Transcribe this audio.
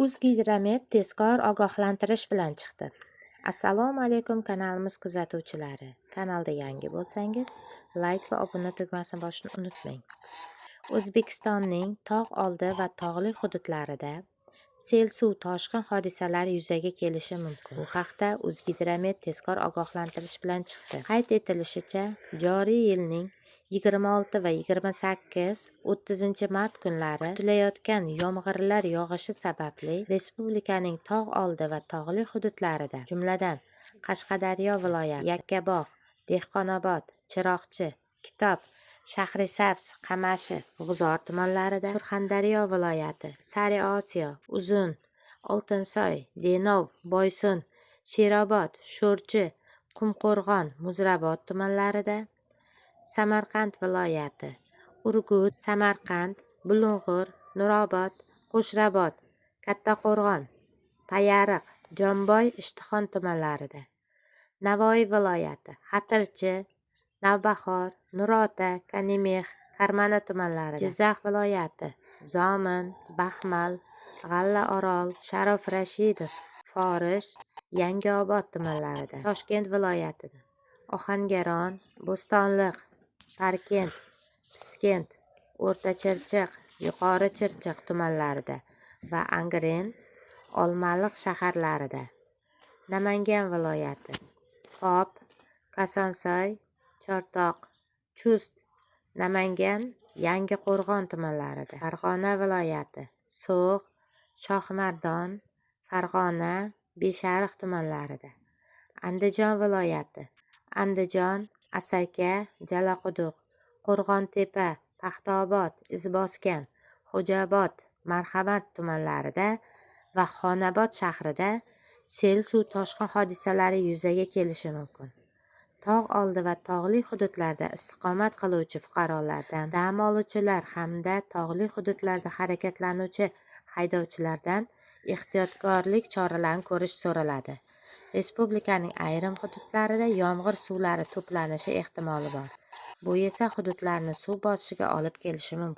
O'zgidromet tezkor ogohlantirish bilan chiqdi. Assalomu alaykum, kanalimiz kuzatuvchilari. Kanalda yangi bo'lsangiz, layk va obuna tugmasini bosishni unutmang. O'zbekistonning tog' oldi va tog'li hududlarida sel suv toshqin hodisalari yuzaga kelishi mumkin. Bu haqda O'zgidromet tezkor ogohlantirish bilan chiqdi. Qayd etilishicha, joriy yilning 26 va 28, 30-mart kunlari kutilayotgan yomg'irlar yog'ishi sababli respublikaning tog' oldi va tog'li hududlarida, jumladan, Qashqadaryo viloyati Yakkabog', Dehqonobod, Chiroqchi, Kitob, Shahrisabz, Qamashi, G'uzor tumanlarida, Surxondaryo viloyati Sariosiyo, Uzun, Oltinsoy, Denov, Boysun, Sherobod, Sho'rchi, Qumqo'rg'on, Muzrabot tumanlarida, Samarqand viloyati Urgut, Samarqand, Bulung'ur, Nurobod, Qo'shrabot, Kattaqo'rg'on, Payariq, Jomboy, Ishtixon tumanlarida, Navoiy viloyati Xatirchi, Navbahor, Nurota, Kanimex, Karmana tumanlarida, Jizzax viloyati Zomin, Baxmal, G'allaorol, Sharof Rashidov, Forish, Yangiobod tumanlarida, Toshkent viloyatida Ohangaron, Bo'stonliq, Parkent, Piskent, O'rta Chirchiq, Yuqori Chirchiq tumanlarida va Angren, Olmaliq shaharlarida, Namangan viloyati Pop, Kosonsoy, Chortoq, Chust, Namangan, Yangiqo'rg'on tumanlarida, Farg'ona viloyati So'g'd, Shohimardon, Farg'ona, Beshariq tumanlarida, Andijon viloyati Andijon, Asaka, Jalaquduq, Qo'rg'ontepa, Paxtaobod, Izboskan, Xo'jaobod, Marhamat tumanlarida va Xonobod shahrida sel suv toshqin hodisalari yuzaga kelishi mumkin. Tog' oldi va tog'li hududlarda istiqomat qiluvchi fuqarolardan, dam oluvchilar hamda tog'li hududlarda harakatlanuvchi haydovchilardan ehtiyotkorlik choralarini ko'rish so'raladi. Respublikaning ayrim hududlarida yomg'ir suvlari to'planishi ehtimoli bor. Bu esa hududlarni suv bosishiga olib kelishi mumkin.